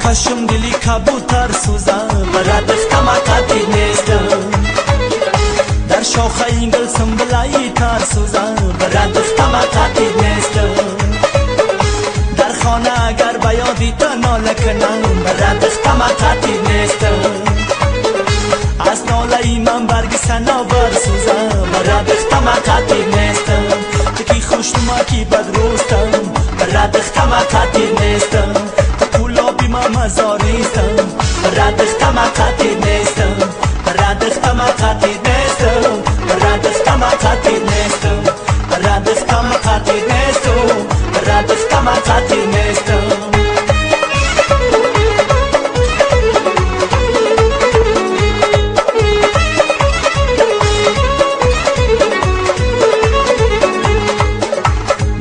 Кашум дили кабутар сӯзам, барадихтама қатӣ нестам. Дар шохаи гул сумбулаи тар сӯзам, барадихтама қатӣ нестам. Дар хона агар ба ёди ту нола кунам, барадихтама қатӣ нестам. Аз нолаи ман барги санобар сӯзам, барадихтама қатӣ нестам. Ту ки хушнума ки бадрӯстам, барадихтама қатӣ нестам. Кулоби ман мазористам, барадихтама қатӣ нестам. Барадихтама қатӣ нестам, барадихтама қатӣ нестам. Барадихтама қатӣ нестам, барадихтама қатӣ нестам.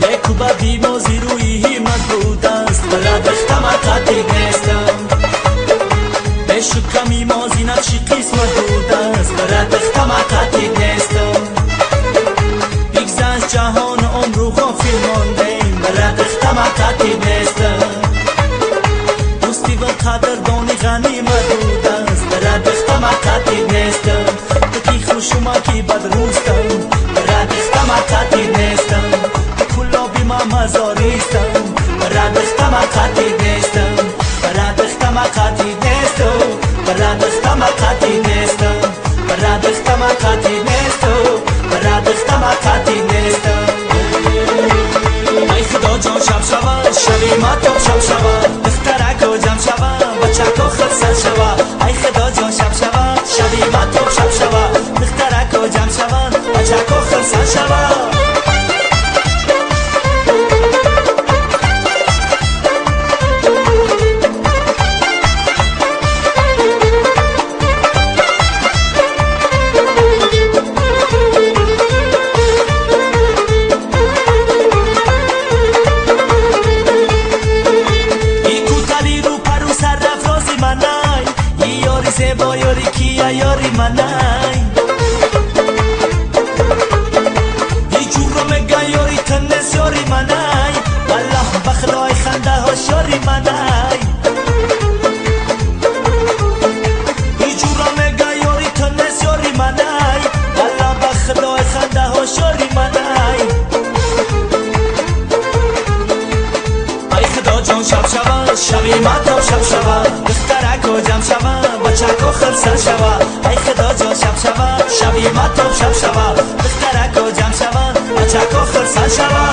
Некубади мози рӯи ҳиммат будааст, барадихтама қатӣ нестам. Бешуками мози нақши қисмат будааст, барадихтама қатӣ нестам. Бигзашт ҷаҳону умру ғофил мондем, барадихтама қатӣ нестам. Дӯстӣ ва қадрдони ғанимат будааст, барадихтама қатӣ нестам. Ту ки хушума ки бадрӯстам, барадихтама қатӣ нестам. Ту кулоби ман мазористам, барадихтама қатӣ нестам. Барадихтама қатӣ нестам, барадихтама қатӣ нестам. Барадихтама қатӣ нестам, барадихтама қатӣ нестам. Ай Худо ҷон, шаб шава, шаби матоб шаб шава, духтарако ҷамъ шава, бачако хурсанд шава. Ай Худо ҷон, шаб шава, шаби матоб шаб шава, духтарако ҷамъ шава, бачако хурсанд шава. Зебо ёри кия ёри манай, ҳеҷуро мега ёри ту нест ёри манай. Валлоҳ ба худои хандаҳош ёри манай, ҳеҷуро мега ёри ту нест ёри манай. Валлоҳ ба худои хандаҳош ёри манай. Ай Худо ҷон, шаб шава, шаби матоб шаб шава, духтарако ҷамъ шава, бачако хурсанд шава. Ай Худо ҷон, шаб шава, шаби матоб шаб шава, духтарако ҷамъ шава, бачако хурсанд шава.